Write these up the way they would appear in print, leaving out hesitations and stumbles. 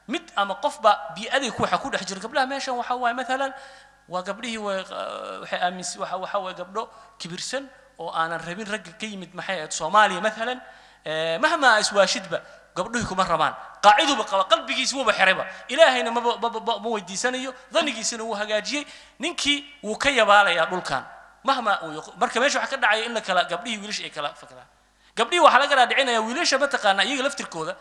Mid ama qofba bii'adii waxa ku dhex jira gabdhaha meeshan waxa waaye maalan waa gabdhihii waxay aaminsan waxa waaye gabdho kibirsan oo aanan rabin ragga ka yimid maxay ahayd Soomaaliya maalan, mahma iswaashidba gabdhuhu kuma rabaan, qaaciduba qaba, qalbigiisa wuuba xirayba, ilaahayna maba ma weydiisanayo, dhannigiisana wuu hagaajiyey, ninkii wuu ka yabaalayaa dhulkan mahma uu. Marka meesha waxa ka dhacaya in la kala gabdhihii wiilasha ay kala fakadaan. Gabdhihii waxaa laga dhaadhicinaya wiilasha mataqaanaa iyaga laftirkooda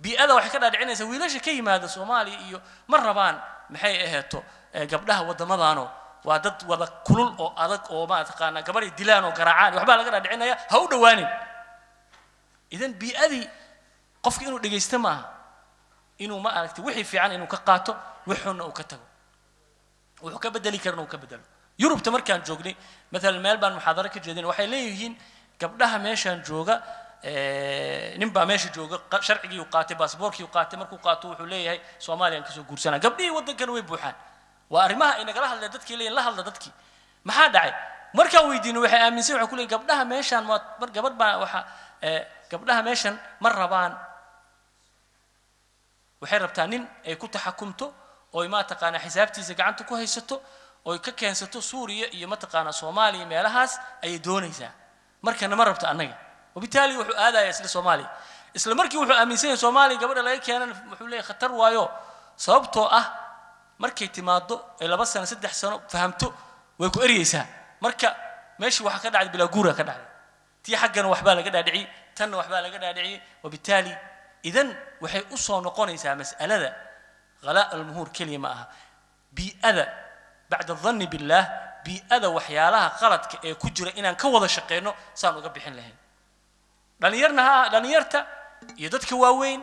bii'ada waxay ka dhaadhicinaysaa wiilasha ka yimaada Soomaaliya iyo ma rabaan maxay aheeto gabdhaha waddamadaano waa dad wada kulul oo adag oo ma taqaanaa gabadhay dilaan oo garaacaan, waxbaa laga dhaadhicinaya, ha u dhawaanin. Idan bii'adii qofka inuu dhegaysto maaha, inuu ma aragtay wixii fiican inuu ka qaato, wixuuna uu ka tago, wuxuu ka bedeli karana uu ka bedelo. Yurubta markaan joognay maalan meel baan muxaadaro ka jeedin, waxay leeyihiin gabdhaha meeshaan jooga, nin baa meesha jooga, sharcigii uu qaatay, baasboorkii uu qaatay, markuu qaato wuxuu leeyahay Soomaaliyaan kasoo guursanaa. Gabdhihii waddankana way buuxaan. Waa arrimaha ay nagala hadleen dadkii, leeyihin la hadla dadkii maxaa dhacay. Markaan weydiino waxay aaminsan, waxay ku leeyihin gabdhaha meeshaan waa mar gabadh baa waxa gabdhaha meeshan ma rabaan, waxay rabtaa nin ay ku taxakumto oo ma taqaanaa xisaabtiisa gacanta ku haysato oo ka keensato Suuriya iyo ma taqaanaa Soomaaliya, meelahaas ayay doonaysaa, markana ma rabto annaga. Wabitaali wuxuu aadayaa isla Soomaaliya. Isla markii wuxuu aaminsan yahay Soomaaliya gabadha laga keenana wuxuu leeyahay khatar waayo, sababtoo ah markay timaado ay 2 sano 3 sano fahamto way ku eryeysaa. Marka meeshii waxaa ka dhacday bilaa guura ka dhacday, tii xaggana waxbaa laga dhaadhiciyey, tanna waxbaa laga dhaadhiciyey. Wabitaali idan waxay u soo noqonaysaa mas'alada ghalaa almuhuur keliya ma aha, bii'ada bacda dhanni billaah, bii'ada waxyaalaha qaladka ee ku jira inaan ka wada shaqeyno saan uga bixin lahayn. Dhalinyarna ha dhalinyarta iyo dadka waaweyn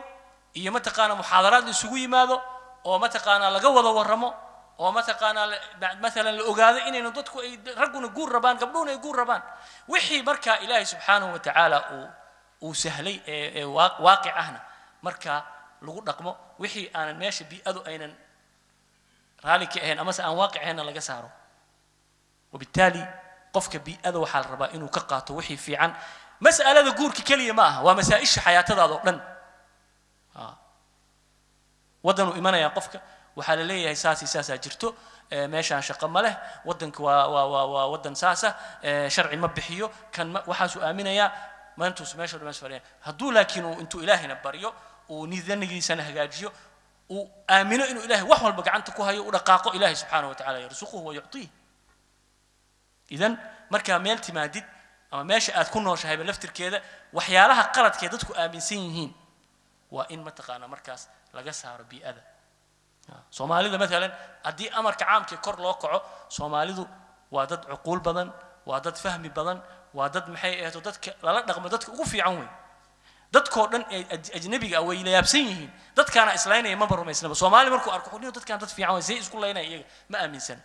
iyo mataqaanaa muxaadaraad la isugu yimaado oo mataqaanaa laga wada warramo oo mataqaanaa maalan la ogaado inaynu dadku ay ragguna guur rabaan, gabdhuhuna ay guur rabaan, wixii markaa Ilaahay subxaanahu wa tacaala uu sahlay ee waaqic ahna markaa lagu dhaqmo, wixii aanan meesha bii'adu aynan raalli ka ahayn amase aan waaqic ahaynna laga saaro. Wabitaali qofka bii'ada waxaa la rabaa inuu ka qaato wixii fiican. Mas'alada guurka keliya ma aha, waa masaa-isha xayaatadaada oo dhan. Waddanuu imanayaa qofka, waxaa la leeyahay saas iyo saasaa jirto, meeshaan shaqo ma leh, waddanka waa waddan saasa, sharci ma bixiyo kan ma, waxaasuu aaminayaa maantuus meesha dhan meesha fadhiya. Hadduu laakiin uu intuu Ilaahayna baryo uu dhannigiisana hagaajiyo, uu aamino inuu Ilaahay wax walba gacanta ku hayo, u dhaqaaqo, Ilaahay subxaanahu wa tacaala yarsuquhu wa yuctiih. Idan markaa meel timaadid ama meesha aad ku nooshahayba laftirkeeda waxyaalaha qaladka ee dadku aaminsan yihiin waa in mataqaanaa markaas laga saaro bii'ada. Soomaalida maalan haddii amarka caamkii kor loo kaco, Soomaalidu waa dad cuquul badan, waa dad fahmi badan, waa dad maxay ahayto dadka lala dhaqmo dadka ugu fiican wey. Dadkoo dhan ee ajnabiga ah way la yaabsan yihiin, dadkaana islaynaya maba rumaysnaba. Soomaali markuu arko wuxuu dadkaan dad fiican way, say isku laynaya, iyaga ma aaminsana,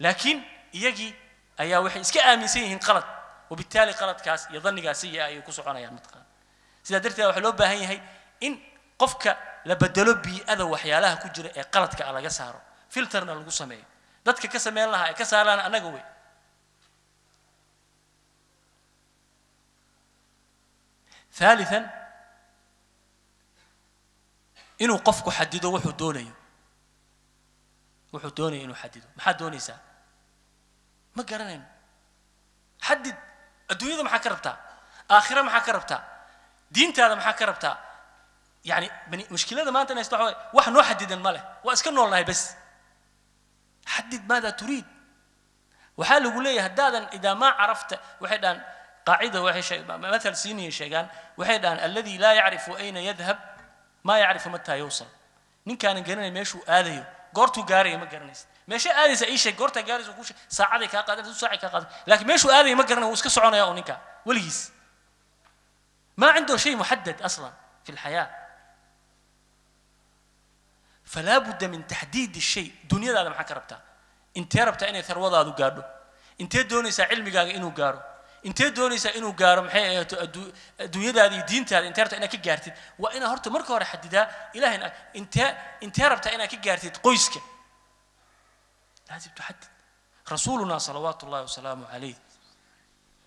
laakiin iyagii ayaa waxay iska aaminsan yihiin qalad, wabitaali qaladkaas iyo dhannigaas sayi ayay ku soconayaan mataqaana. Sidaa darteed waxaa loo baahan yahay in qofka la bedelo bii'ada waxyaalaha ku jira ee qaladka ah laga saaro, filterna lagu sameeyo. Dadka ka sameyn lahaa ee ka saarlaana annaga wey. ثالثا inuu qofku xadido wuxuu doonayo, wuxuu doonayo inuu xadido. Maxaad doonaysaa? Ma garanayno. Xadid adduunyada maxaa ka rabtaa, aakhira maxaa ka rabtaa, diintaada maxaa ka rabtaa. Yani mushkilada maanta inaysto waxa waye wax noo xadidan ma leh, waa iska noolnahay bas. Xadid maada turiid. Waxaa lagu leeyahay haddaadan idaa maa carafta, waxay dhahaan qaacida, waxay mathal siiniyay sheegaan, waxay dhahaan alladii laa yacrifu ayna yadhab maa yacrifu mataa yawsal. Ninkaanan garanay meeshuu aadayo goortuu gaaraya ma garanaysa. Meesha aadaysa ii sheeg, goortaa gaaraysa kuu sheeg, saacaday kaa qaadanaysa, saacay kaa qaadan, laakiin meeshuu aadaya ma garanay, wuu iska soconaya oo ninkaa weligiis ما عنده شيء محدد أصلا في الحياة. فلا بد من تحديد الشيء. dunyadaada maxaa ka rabtaa? Intee rabtaa inay tharwadaadu gaadho? Intee doonaysaa cilmigaaga inuu gaaro? Intee doonaysaa inuu gaaro maxay ahaato adduunyadaada iyo diintaada? Intee rabtaa inaad ka gaartid? Waa inaad horta marka hore xadidaa ilahayna. Intee rabtaa inaad ka gaartid qoyska? لازم تحدد. رسولنا صلوات الله وسلامه عليه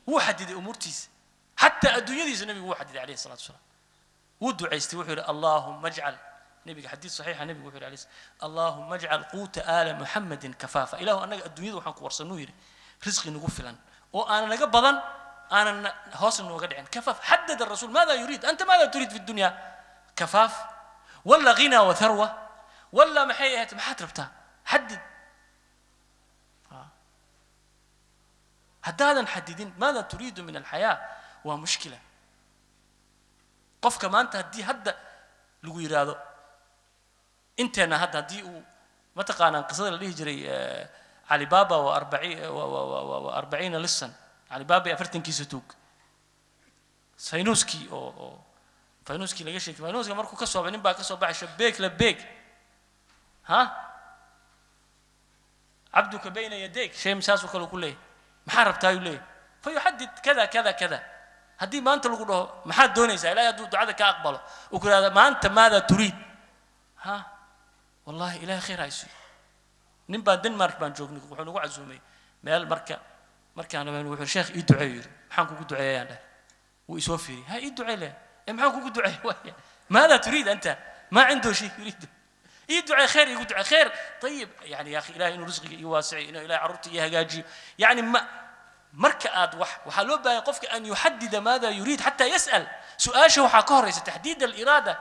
wuu xadiday umuurtiisa, xataa adduunyadiisa nabigu wuu xadiday calayhi salaatu wasalaam. Wuu ducaystay, wuxuu yidhi allahuma ajcal nabiga, xadiis saxiixa nabigu wuxuu yidhi alayhi, allahuma ajcal quuta aala muxammadin kafaafa. Ilaahu annaga adduunyada waxaan ku warsanuu yidhi risqi nagu filan oo aanan naga badan aanan hoosna nooga dhicin. Kafaaf xadad الرسول ماذا يريد؟ أنت ماذا تريد في الدنيا؟ كفاف ولا غنى وثروة ولا maxay ahayd? Maxaad rabtaa? Xadid. Haddaadan xadidin maada turiidu min alxayaa waa mushkila. Qofka maanta haddii hadda lagu yidhaahdo inteenna hadda haddii uu mataqaanaa qisada la dhihi jiray Alibaba wa 40 lisan, Alibaba iyo 40kiisa tuug, faynuuskii oo faynuuskii laga sheekay, faynuuska markuu ka soo baxay nin baa ka soo baxay shabeek la beeg ha cabduka bayna yadayk shay saasoo kale ku leeyahay, maxaa rabtaa ayuu leeyahay, fayuxadid kada kada kada. Haddii maanta lagu dhaho maxaad doonaysaa, ilahay hadduu ducada ka aqbalo uu ku yidhahdo maanta maada turiid, ha wallahi ilahay khayr ha isiiyo. Nin baan Denmark baan joognay, wuxuu nagu casuumay meel, marka markaan rabeen wuxuu sheekh ii duceeyo yidhi, maxaan kugu duceeyayaan dhahay, wuu isoo fiiriyey, ha ii ducee leh, ee maxaan kugu duceey waaya, maada turiid anta maa cindahu shay yuriidu, ii ducee khayr, iigu ducee khayr. Ayib yani ya akhi ilahay inuu risqiga ii waasiciyo, inuu ilahay carruurta ii hagaajiyo, yani ma marka aad wax waxaa loo baahan qofka an yuxadida maada yuriid xataa yas'al. Su-aasha waxaa ka horeysa taxdiid aliraada.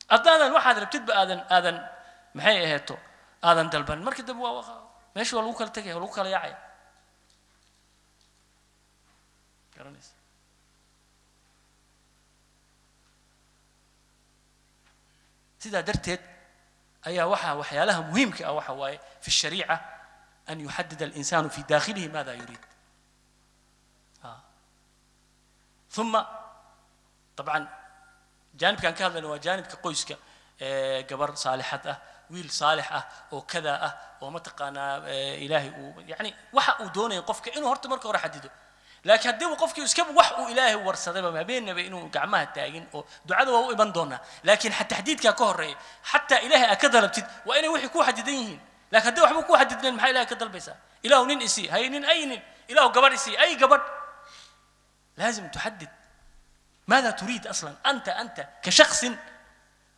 Haddaadan waxaad rabtidba aadan maxay aheeto aadan dalban, marka dambe waa meesha waa lagu kala tegaya, waa lagu kala yaacaya, garanaysa. Sidaa darteed ayaa waxaa waxyaalaha muhiimka ah waxa waaye fi shariica an yuxadid alinsanu fi daakhilihi maada yuriid. Uma طبعا jaanibkaan ka hadlayna waa jaanibka qoyska, gabar saalixad ah, wiil saalix ah oo kada ah oo mataqaanaa ilaahay uu yani waxa uu doonaya qofka inuu horta marka hore xadido. Laakiin haddii uu qofkii iskaba wax uu ilaahay warsadayba habeenaba inuu gacmaha taagin oo ducada waa u iman doonaa, laakiin taxdiidkaa ka horreeya. Xataa ilaahay aad ka dalabtid waa inay wixii kuu xadidan yihiin. Laakiin haddii waxba kuu xadidnayn maxaa ilahay ka dalbaysaa? Ilaahu nin isii, hay nin, ay nin, ilaahu gabadh isii, ay gabadh. لازم تحدد ماذا تريد اصلا انت كشخص.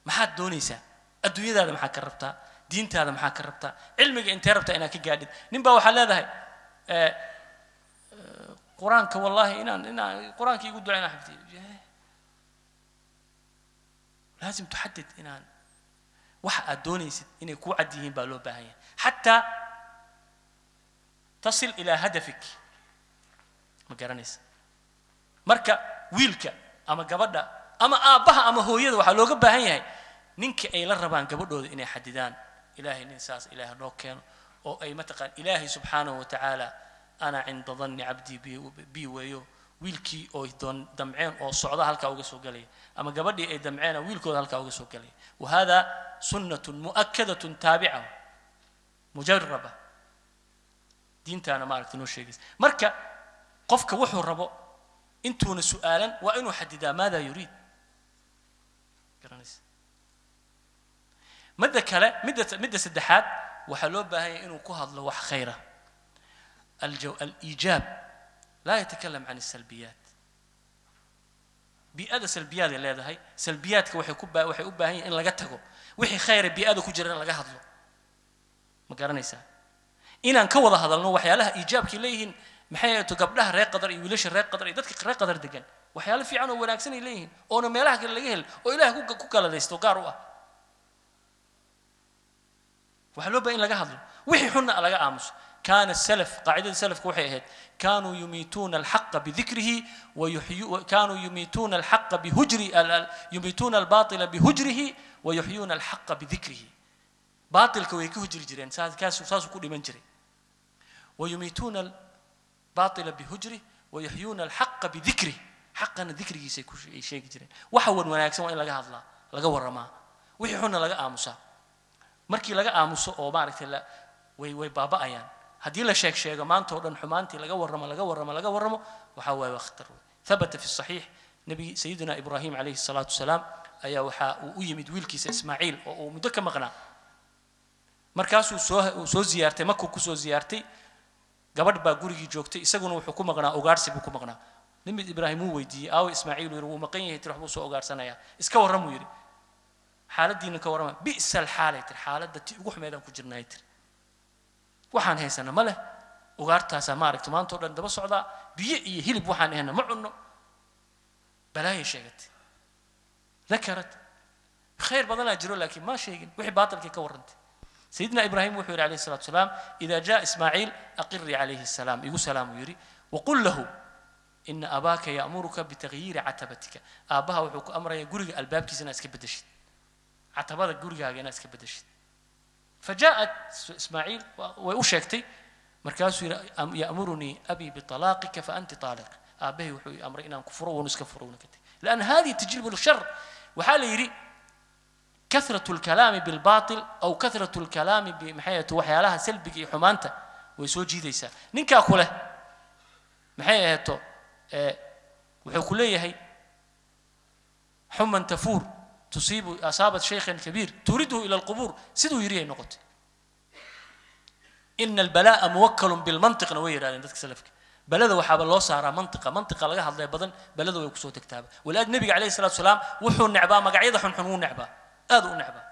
maxaad doonaysaa adduunyadaada? Maxaa ka rabtaa diintaada? Maxaa ka rabtaa cilmiga? Intee rabtaa inaad ka gaadhid? Nin baa waxaa leedahay qur-aanka, wallahi inaan qur-aanka igu duca inaan xifdiyo. لازم تحدد inaan waxa aad doonaysid inay kuu cad yihiin baa loo baahan yahay xataa tasil ilaa hadafik, ma garanaysa? Marka wiilka ama gabadha ama aabbaha ama hooyada waxaa looga baahan yahay ninka ay la rabaan gabadhooda inay xadidaan. Ilaahay nin saas ilaahay noo keeno oo ay mataqaan ilaahay subxaanahu wa tacaala ana cinda danni cabdii bi weeyo, wiilkii oo damceen oo socda halkaa uga soo gelaya ama gabadhii ay damceena wiilkooda halkaa uga soo gelaya. Wahada sunnatun mu'akadatun taabica mujaraba, diintaana maaragta noo sheegaysa. Marka qofka wuxuu rabo intuuna su'aalan waa inuu xadidaa maada yuriid, garanaysa? Midda kale, midda saddexaad, waxaa loo baahan yahay inuu ku hadlo wax khayra, aliijaab, laa yatakalam can asalbiyaat. Bii'ada salbiyaad ay leedahay, salbiyaadka waxay ku waxay u baahan yihin in laga tago, wixii khayra bii'ada ku jira in laga hadlo, ma garanaysaa? Inaan ka wada hadalno waxyaalaha iijaabkay leeyihiin, maxay ahayto gabdhaha reer Qadar iyo wiilasha reer Qadar iyo dadka reer Qadar degan, waxyaalo fiican oo wanaagsan ay leeyihiin oona meelaha kale laga helin oo ilaah ku galadaysto gaar u ah. Waxaa loo baahan in laga hadlo, wixii xunna laga aamuso. Kaana salaf, qaacidada salafku waxay ahayd kaanuu yumiituuna alxaqa bidikrihi kaanuu yumiituuna alxaqa bihujri, yumiituuna albaatila bihujrihi wayuxyuuna alxaqa bidikrihi. Baatilka way ka hujri jireen, saasuu ku dhiman jiray. Wayumiituuna الباطل بهجره ويحيون الحق بذكره، حقنا ذكرgiisa ay sheegi jireen. Waxa wan wanaagsan waa in laga hadlaa, laga warramaa, wixii xunna laga aamusaa. Markii laga aamuso oo maaragtay la way baaba'ayaan. Haddii la sheeg sheego maanta oo dhan xumaantii laga warramo laga warramo laga warramo, waxaa waaye waa khatar wey. Thabata fi saxiix, nabi sayidina Ibraahim calayhi salaatu wasalaam ayaa waxaa uu u yimid wiilkiisa Ismaaciil oo uu muddo ka maqnaa. Markaasuu soo ziyaartay, makuu kusoo ziyaartay. Gabadh baa gurigii joogtay, isaguna wuxuu ku maqnaa ugaarsi buu ku maqnaa. Nabi Ibraahim wuu weydiiyey, aawe Ismaaciil? Yiri wuu maqan yahay, tiri waxbuu soo ogaarsanayaa. Iska warram, uu yidhi, xaaladdiina ka warrama. Bi'sa alxaalay tiri, xaaladda ti ugu xumeedaan ku jirnaay tiri, waxaan haysana ma leh, ugaartaasaa maaragta maanta oo dhan daba socdaa, biyo iyo hilib waxaan ahayna ma cunno. Balaayay sheegatay, dakarat khayr badanaa jiro laakiin ma sheegin wixii baatilkii ka warrantay. Sayidina Ibraahim wuxuu yidhi calayhi salatu wasalaam, idaa jaa Ismaaciil aqiri calayhi salaam, igu salaam uu yidhi, waqul lahu ina abaaka ya'muruka bitagyiiri catabatika, aabbaha wuxuu ku amrayaa guriga albaabkiisa inaad iska beddeshid, catabada gurigaaga inaad iska beddeshid. Fajaءat Ismaaciil way u sheegtay, markaasuu yidhi ya'murunii abii bitalaaqika faanti taaliq, aabbahay wuxuu i amray inaan ku furo, wuuna iska furo, wuuna ka tegey, lianna hadihi tajlibu lshar. Waxaa la yidhi كثرة الكلام بالباطل أو كثرة الكلام بمحية waxyaalaha salbiga iyo xumaanta way soo jiidaysaa. Ninkaa ku leh maxay ahato, wuxuu ku leeyahay xuman tafuur tusiibu asaabat shaykhan kabiir turiduhu ila alqubuur, siduu yidhi ay noqotay. Ina albalaa'a muwakkalun bilmantiqna way yidhahdeen dadka salafka, balada waxaaba loo saaraa mantiqa, mantiqa laga hadlaya badan balada way kusoo degtaaba. Walaad nabiga calayhi salatu wasalaam wuxuu necbaa magacyada xunxun, wuu necbaa, aad u necbaa,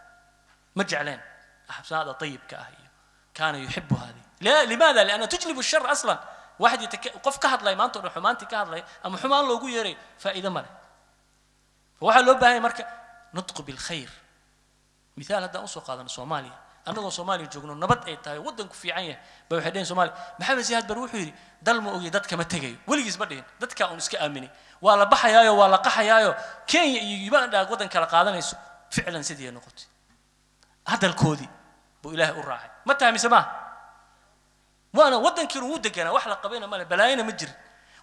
ma jecleen axsaada ayibka ah iyo kaana yuxibu hadi. Limaada? Lianna tujlibu shar aslan. Waxad qof ka hadlaya maanta o dhan xumaantii ka hadlaya ama xumaan loogu yeeray faa'iido ma leh. Waxaa loo baahan yahay marka nutqu bilkhayr. Mithaal haddaan usoo qaadano Soomaaliya, annagoo Soomaaliya joogno, nabad ay tahay, waddanku fiican yahay, ba waxay dheheen Soomaaliya Maxamed Siyaad Bar wuxuu yidhi dal ma ogi, dadka ma tegayo, weligiis ma dhihin, dadkaa uun iska aaminay, waa la baxayaayo, waa la qaxayaayo, Kenya iyo Uganda waddan kala qaadanayso. Ficlan sidii ay noqotay, hadalkoodii buu Ilaahay u raacay. Ma tahay mise maaha? Waana waddankiina wuu deganaa, wax la qabayna male, balaayona ma jirin,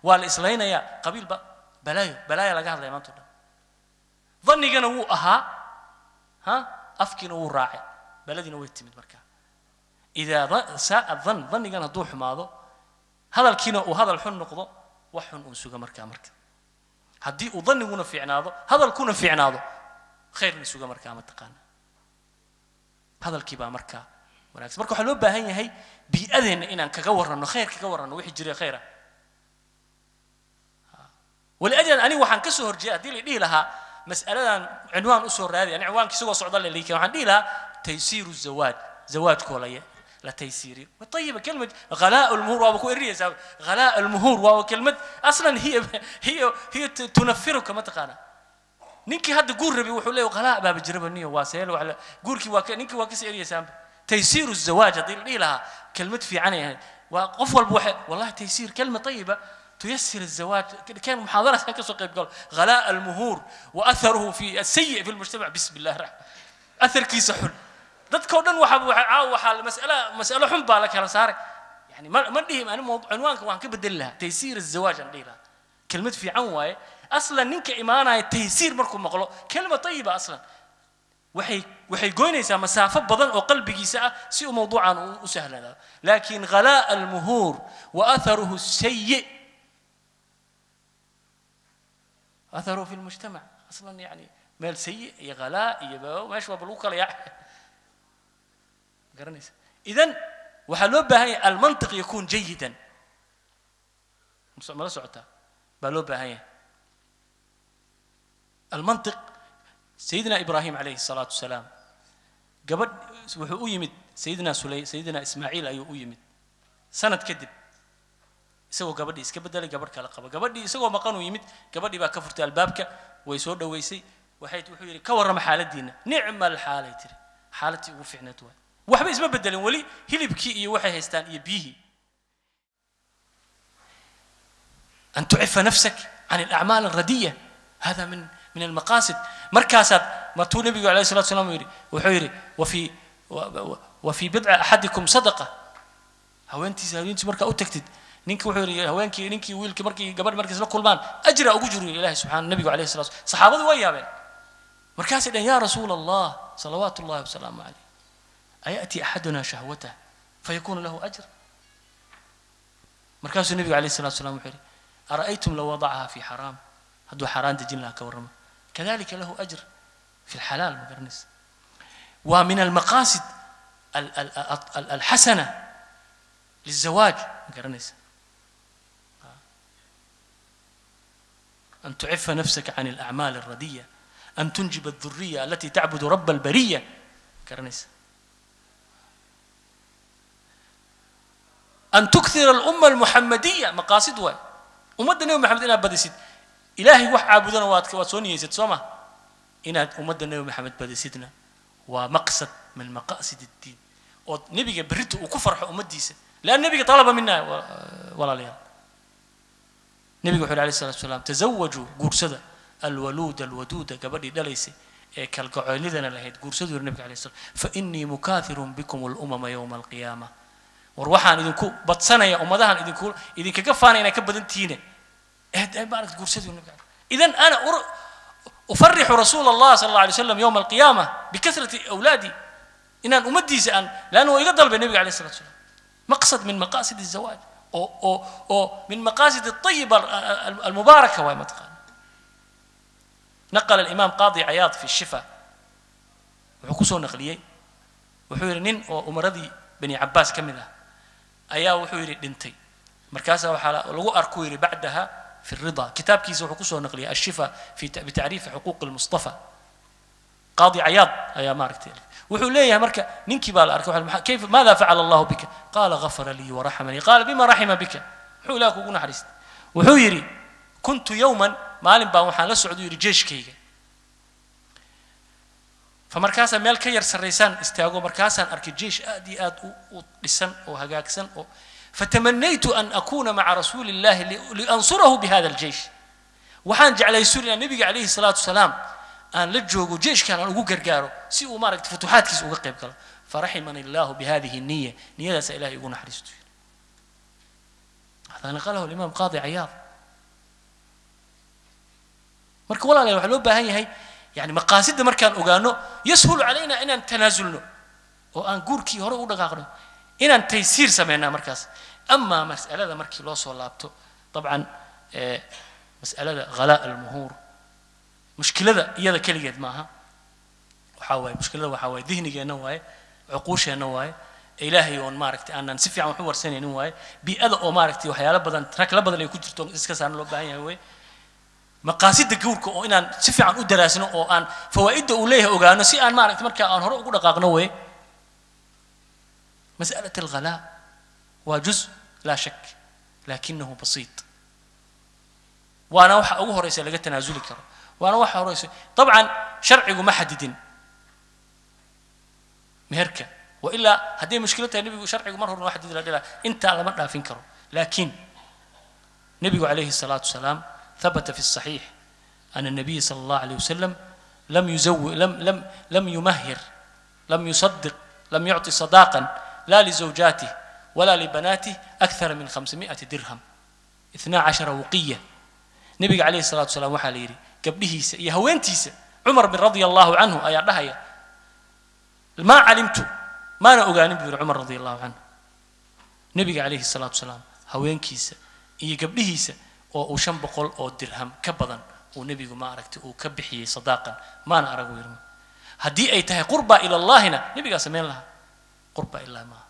waa la islaynayaa, qabiilba balaayo balaaya laga hadlaya maanta o dhan. Dannigana wuu ahaa ha, afkiina wuu raacay, baladiina way timid. Markaa idaa saaa dhan, dhannigan hadduu xumaado, hadalkiina uu hadal xun noqdo, wax xun uun suga markaa. Marka haddii uu danniguna fiicnaado, hadalkuna fiicnaado, khayrna suga markaa, mataqaana hadalkii baa markaa wanaagsan. Marka waxaa loo baahan yahay bii'adeenna inaan kaga warranno khayr, kaga warranno wixii jiray khayra. Waliajlan aniga waxaan ka soo horjeeday, haddii la dhihi lahaa mas'aladan cinwaan usoo raadi, ani cinwaanka isagoo socda la liikan, waxaan dhihi lahaa taysiiru zawaaj, zawaajkoo la taysiiriyo. طيبة كلمة غلاء المهور waaba ku eriyaysaa. غلاء المهور waa kelmad aslan hiya tunafiruka, ma taqaana. Ninkii hadda guur rabay wuxuu leeyahay ghalaa baaba jiraba niyo, waa seel wax guurkii waa ninkii waa kasii eriyaysaanba. Taysiiru zawaaj haddii la dhihi lahaa kelmad fiican ay ahayd, waa qof walba waxay wallahi taysiir kelma طيبة تيسر الزواج. كان محاضرة كسو قيب قال غلاء المهور وأثره في السيء في المجتمع، بسم الله الرحمن، أثر كيس حل dadka oo dhan waxa waxa waxa mas'alo xun baa la kala saaray. Yani ma dhihi ani cinwaanka waan ka bedeli lahaa, taysiir الزواج aan dhihi lahaa, kelmad fiican waaye. Aslan ninka imaanaya taysiir markuu maqlo, kelma tayiba aslan waxay goynaysaa masaafo badan oo qalbigiisa ah si uu mawduucan u sahlanaado. Laakiin ghalaa almuhuur wa atharuhu sayi, atharuhu fi lmujtamac aslan, yani meel sayi iyo ghalaa iyo meesha waaba lagu kala yaac garanaysa. Idan waxaa loo baahan yahay almantiq yakuun jayidan, mala socotaa baa loo baahan yahay almantiq. Sayidina Ibraahim calayhi salaatu wasalaam gabadh wuxuu u yimid sayidina sulay, sayidina Ismaaciil ayuu u yimid sanad kadib, isagoo gabadhii iska bedelay, gabadh kala qaba. Gabadhii isagoo maqan uu yimid, gabadhii baa ka furtay albaabka, way soo dhoweysay. Waxay wuxuu yidhi ka warrama xaaladiina. Nicma alxaalay tiri, xaaladtii ugu fiicneed waay, waxba isma bedelin, weli hilibkii iyo waxay haystaan iyo biyihii. An tucifa nafsak can alacmaal alradiya, hada min almaqaasid. Markaasaad matuu nabigu alayhi salatu wasalaam yidhi, wuxuu yidhi wafi bidci axadikum sadaqa. Haweentiisa markaa u tagtid, ninki wuxuu yidhi haweenkii ninkii wiilkii markii gabadh markay isla kulmaan ajra ugu jiro Ilahi subxaana. Nabigu alayhi salatu, saxaabadu way yaabeen, markaasay dhaheen yaa rasuula Allah salawaatu ullahi wasalaamu calayh, aya'ti axaduna shahwatah fayakunu lahu ajr? Markaasuu nabigu alayhi salatu wasalaam wuxuu yidhi ara'aytum low wadacaha fi xaraam, hadduu xaaraan dejin lahaa ka warrama? Kadalika lahu ajr fi lxalaal. Ma garanaysa, waa min almaqaasid alxasana lizawaaj, ma garanaysa. An tucifa nafsaka can alacmaal alradiya, an tunjiba alduriya alati tacbudu raba albariya. Garanaysa an tukthira alumma almuxamadiya, maqaasid waay. Ummadda Nebi Maxamed inaad badisid, Ilaahay wax caabudana waad soo niyeysad, soo ma? Inaad ummadda Nebi Maxamed badisidna waa maqsad min maqaasid addiin, oo nebiga berrita uu ku farxo ummaddiisa, lian nebiga talaba mina. Walaalayaal, nebiga wuxu yidhi alayh salatu wasalaam: tazawajuu, guursada, alwaluuda alwaduuda, gabadhii dhalaysay ee kalgacoylidana lahayd guursaduu yidhi nebiga alayh salam, fa innii mukaathirun bikum alumama yowma alqiyaama. War waxaan idinku badsanaya ummadahan, idinku idinkaga faanaya inaad ka badan tihiine, maaragta, guursaduu nebiga. Idan ana ufarixu rasuula allah sala allah alay wasalam yowma alqiyaama bikathrati awlaadi, inaan ummaddiisa aan, leanna waa iga dalbay nebiga alayh salatu wasalam. Maqsad min maqaasid الzawaaj oo min maqaasid الطayiba almubaaraka waay mataqaana. نقل الإمام قاضي عياض في الشفا, wuxuu kusoo naqliyey, wuxuu yidhi nin oo umaradii Bani Cabaas ka mid ah ayaa wuxuu yidhi dhintay. Markaasaa waxaa lagu arkuu yidhi bacdaha fi rida. Kitaabkiisa wuxuu kusoo naqliyey ashifa fi bitacriifi xuquuq almustafa. Qaadi Cayaad ayaa maaragtay wuxuu leeyahay, marka ninkii baa la arkay, kayf maada facala Allahu bika? Qaala: gafara lii waraxamanii. Qaala: bima raxima bika? Muxuu Ilaah kugu naxariistay? Wuxuu yidhi: kuntu yowman, maalin baan waxaan la socday, yidhi, jeeshkayga. Fa markaasaa meel ka yar sarraysaan istaago, markaasaan arkay jeesh aad iyo aad u dhisan oo hagaagsan, oo fatamanaytu an akuna maca rasuuli illahi liansurahu bihada aljeish. Waxaan jeclaysun inaan nebiga calayhi salaatu wasalaam aan la joogo, jeeshkan aan ugu gargaaro, si uu maaragtay futuuxaadkiisa uga qayb galo. Faraximani allahu bihadihi niya, niyadaasa Ilahay igu naxariisto. Hada naqalahu alimaam Qaadi Cayaad. Marka walaalayaal, waxaa loo baahan yahay, yani maqaasidda markaan ogaano, yashulu calayna inaan tanaasulno oo aan guurkii hore u dhaqaaqno, inaan taysiir sameynaa markaas. Amaa mas'alada markii loo soo laabto, dabcan mas'alada ghalaa almuhuur, mushkilada iyada keligeed maaha. Waxaa waaye mushkilada, waxaa waaye dihnigeenna waaye, cuquusheenna waaye, Ilaahay oon maaragtay aanan si fiican wax u warsanaynin waaye, bii'ada oo maaragtay waxyaalo badan rakla badan ay ku jirto iska saaran loo baahan yahay waaye, maqaasidda guurka oo inaan si fiican u daraasno oo aan fawaa'idda uu leeyahay ogaano, si aan maaragtay marka aan hore ugu dhaqaaqno waye. مسألة الغلاء waa juz laa shak, lakinahu basiit, waana waxa ugu horeysa laga tanaasuli karo, waana waxa horeysa. Dabcan sharcigu ma xadidin meherka, wailaa hadday mushkilo tahay nebigu sharcigu mar horena waa xadidi la dhila, intaa lama dhaafin karo. Laakiin nebigu calayhi الصلاة wasalaam, ثبت في الصحيح أن النبي صلى الله عليه وسلم لم يزو لم لم لم يمهر، لم يصدق، لم يعطي صداقا لا لزوجاته ولا لبناته أكثر من 500 درهم، 12 وقية. نبي عليه الصلاة والسلام waxaa la yidhi gabdhihiisa iyo haweentiisa, Cumar bin radia Allahu canhu ayaa dhahaya: maa calimtu, maana ogaanin, buu yidhi Cumar radia Allahu canhu, nebiga calayhi salaatu wasalaam haweenkiisa iyo gabdhihiisa oo uu 500 oo dirham ka badan uu nebigu ma aragtay uu ka bixiyey sadaaqan, maana arag, uu yidhi. Haddii ay tahay qurba ila Allahina, nebigaa samayn lahaa. Qurba ilahi maaha.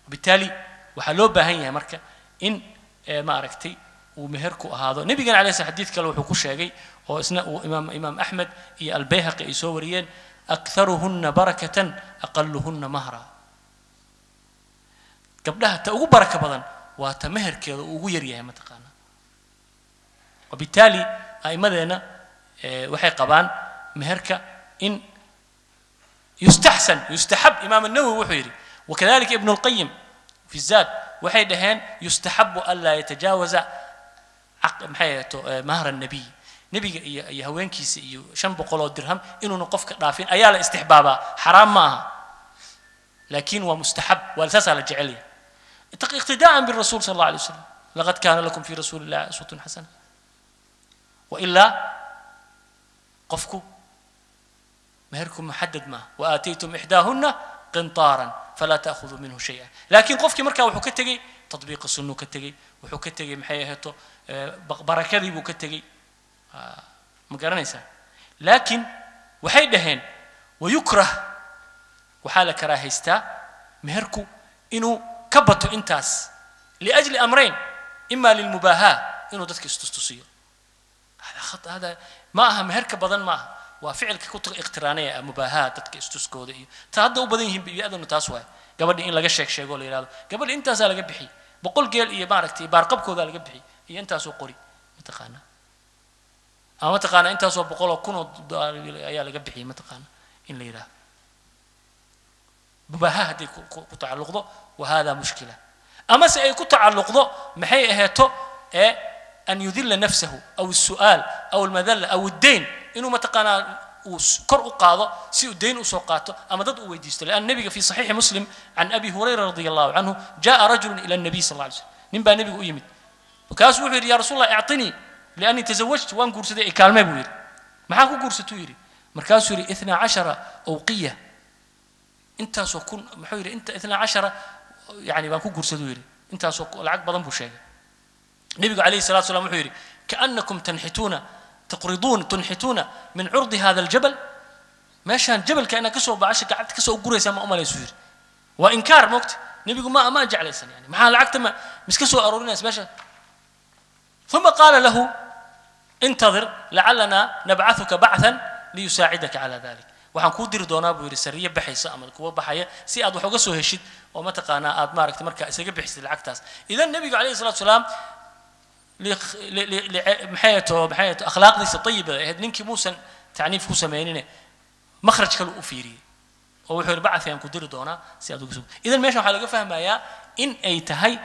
Bitaali waxaa loo baahan yahay marka in ma aragtay uu meherku ahaado. Nebigana alayh slam xadiid kale wuxuu ku sheegay, oo isna uu imaam Axmed iyo Albayhaqi ay soo wariyeen: akharuhunna barakatan aqaluhunna mahra. Gabdhaha ta ugu baraka badan waa ta meherkeeda uu ugu yar yahay mataqaana. Wabitaali a'immadeenna waxay qabaan meherka in yustaxsan, yustaxab. Imaam Nawowi wuxuu yidhi, wakadalika Ibn Lqayim fi Zaad, waxay dhaheen: yustaxabu an laa yatajaawaza maxay ahayto mahra nabiy, nebiga iyo haweenkiisa iyo 500 oo dirham inuuna qofka dhaafin ayaa la istixbaabaa. Xaraam ma aha, laakiin waa mustaxab, waa saasaa la jecel yahay, iqtidaa'an birasuul sal allah alay wasalam: laqad kaana lakum fi rasuuli illahi uswatun xasana. Wailaa qofku meherku muxadad maaha: waaataytum ixdaahuna qintaaran falaa ta'khuduu minhu shay'a. Laakiin qofkii markaa wuxuu ka tegey tatbiiqa sunnuu ka tegey, wuxuu ka tegey maxay ahato barakadii buu ka tegey, ma garanaysaa? Laakiin waxay dhaheen: wayukrah, waxaa la karaahaystaa meherku inuu ka bato intaas liajli amrayn: ima lilmubaahaa, inuu dadka istustusiyo. Hada khat, hada ma aha meherka badan, ma aha, waa ficilka ku iqtiraanaya mubaahaa, dadka istuskooda iyo ta hadda u badan yihiin bii'aduna taas waaye. Gabadhi in laga sheeg sheego la yidhahdo gabadhi intaasaa laga bixiyey, 100 geel iyo maaragtay baarqabkoodaa laga bixiyey iyo intaasoo qori mataqaanaa, ama mataqaanaa intaasoo 100,000 oo ayaa laga bixiyey mataqaanaa, in la yidhahdo mubaaha hadday ku tacalluqdo, wa hada mushkila. Amase ay ku tacalluqdo maxay aheeto ee an yudilla nafsahu aw الsu'aal aw almadalla aw addayn, inuu mataqaanaa uu kor u qaado si uu dayn usoo qaato ama dad uu weydiisto. Lian nabiga fi saxiixi Muslim can Abi Hurayra radia Allahu canhu, jaءa rajulu ila الnabiy sal alla alay slam, nin baa nebiga u yimid, markaasuu wuxuu yidhi: ya rasuul Allah, ictinii liannii tazawajtu, waan guursaday, i kaalmee buu yidhi. Maxaa ku guursatuu yidhi? Markaasuu yidhi 12 awqiya, intaasoo kun, muxuu yidhi, inta 12 yani baan ku guursaduu yidhi, intaasoo lacag badan buu sheegay. Nebigu calayhi salatu salam wuxuu yidhi: kaannakum tanxituuna taqriduun tunxituuna min curdi hada aljabal, meeshaan jabalka inaad kasoo bacasha gacanta kasoo guraysaa ma umalaysu yidhi. Waa inkaar moogta, nebigu ma jeclaysan, yani maxaa lacagta ma miska soo aroorinaysa meesha. ثم قال له: انتظر لعلنا نبعثك بعثا ليساعدك على ذلك، waxaan kuu diri doonaa buu yidhi sariye baxaysa ama kuwa baxaya si aad wax uga soo heshid oo mataqaanaa aad maaragtay markaa isaga bixisid lacagtaas. Idan nebigu calayhi salatu wasalaam maxay to akhlaaqdiisa tayibada ahayd, ninkii muusan tacniif ku sameynine makhraj kale u fiiriyey oo wuxuu yidhi bacthi aan ku diri doonaa si aad uga soo. Idan meeshan waxaa laga fahmayaa in ay tahay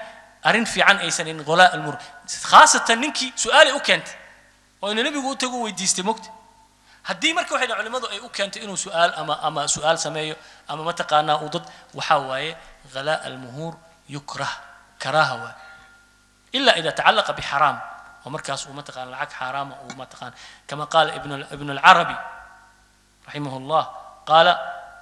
arrin fiican aysan in gholaa almur, khaasatan ninkii su-aalay u keentay oo ina nebigu u tago weydiistay mogta. Haddii marka waxay dhahan culimmadu ay u keentay inuu su-aal ama su-aal sameeyo ama mataqaanaa uu dad, waxaa waaye ghalaa almuhuur yukrah, karaaha waaye, ila ida tacalaqa bixaraam, oo markaas uu mataqana lacag xaaraama uu mataqana, kama qaala ibn alcarabi raximah llah, qaala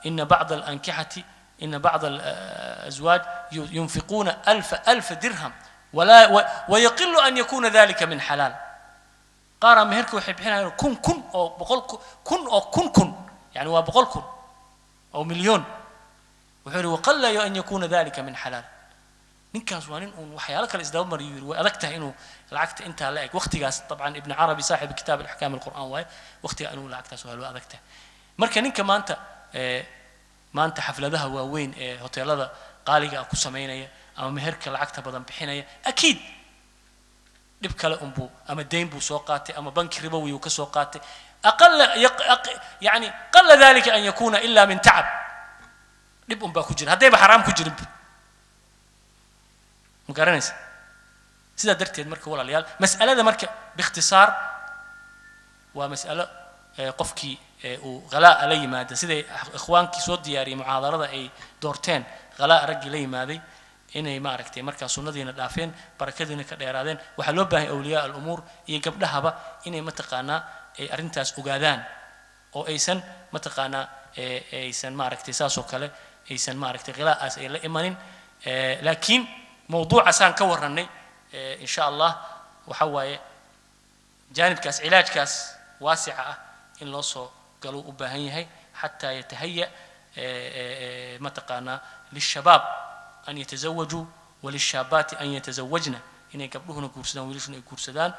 ina bacd alankixati, ina bacd alazwaaj yunfiquuna alfa alfa dirham wala wayaqilu an yakuna dalika min xalaal. Qaaraa meherka waxay bixinayaan 1000 oo 100,000 oo 1000, yani waa 100,000 oo milyoon. Wuxuu yidhi waqalla an yakuna dalika min xalaal. Ninkaas waa nin uun waxyaalo kale isdaba mariyo yidhi, way adag tahay inuu lacagta intaa la eg waqtigaas. Dabcan Ibn Carabi saaxib kitaab alaxkaam alqur'aan waaye, waqtiga inuu lacagtaas waa adag tahay. Marka ninka maanta xafladaha waaweyn ee hoteelada qaaliga ah ku samaynaya ama meherka lacagta badan bixinaya, akiid dhib kale unbuu ama dayn buu soo qaatay ama banki ribowi uu ka soo qaatay. Aqala yani qala dalika an yakuna ila min tacab, dhib un baa ku jira haddayba xaraam ku jirin, ma garanaysa? Sidaa darteed marka walaalayaal, mas'alada marka biikhtisaar waa mas'alo qofkii uu ghalaa'a la yimaada, siday ikhwaankii soo diyaariyey muxaadarada ay doorteen, ghalaa'a raggii la yimaaday inay maaragtay markaa sunnadiina dhaafeen, barakadiina ka dheeraadeen. Waxaa loo baahan awliyaa alumuur iyo gabdhahaba inay mataqaanaa ay arrintaas ogaadaan oo aysan mataqaanaa aysan maaragtay saas oo kale aysan maaragtay khilaa'aas ay la imanin. Laakiin mawduucaasaan ka warrannay insha Allah waxa waaye jaanibkaas cilaajkaas waasica ah in loo soo galo u baahan yahay, xataa yatahaya mataqaanaa lishabaab an yatazawajuu walishaabaati an yatazawajna, inay gabdhuhuna guursadaan, wiilashuna ay guursadaan.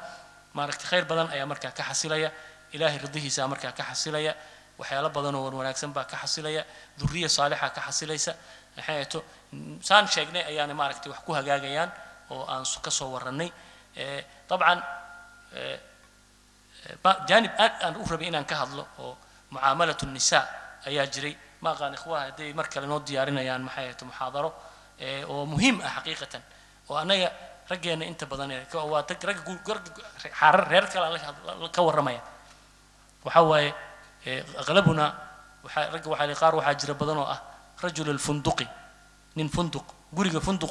Maaragtay khayr badan ayaa markaa ka xasilaya, Ilaahay ridihiisa markaa ka xasilaya, waxyaalo badan oo wanaagsan baa ka xasilaya, dhurriya saalixa ka xasilaysa. Maxay ahato saan sheegnay ayaana maaragtay wax ku hagaagayaan oo aan ka soo warrannay. Dabcan jaanib aad aan u rabay inaan ka hadlo oo mucaamalatu nisaa ayaa jiray. Ma aqaan ikhwaha hadday mar kale noo diyaarinayaan maxay ahato muxaadaro oo muhiim ah xaqiiqatan, oo annaga raggeena inta badan waa ragga xaarar reer kale aan ka warramaya. Waxaa waaye aqlabuna waxaa ragga waxaa qaar waxaa jira badan oo ah rajul alfunduqi, nin funduq guriga funduq.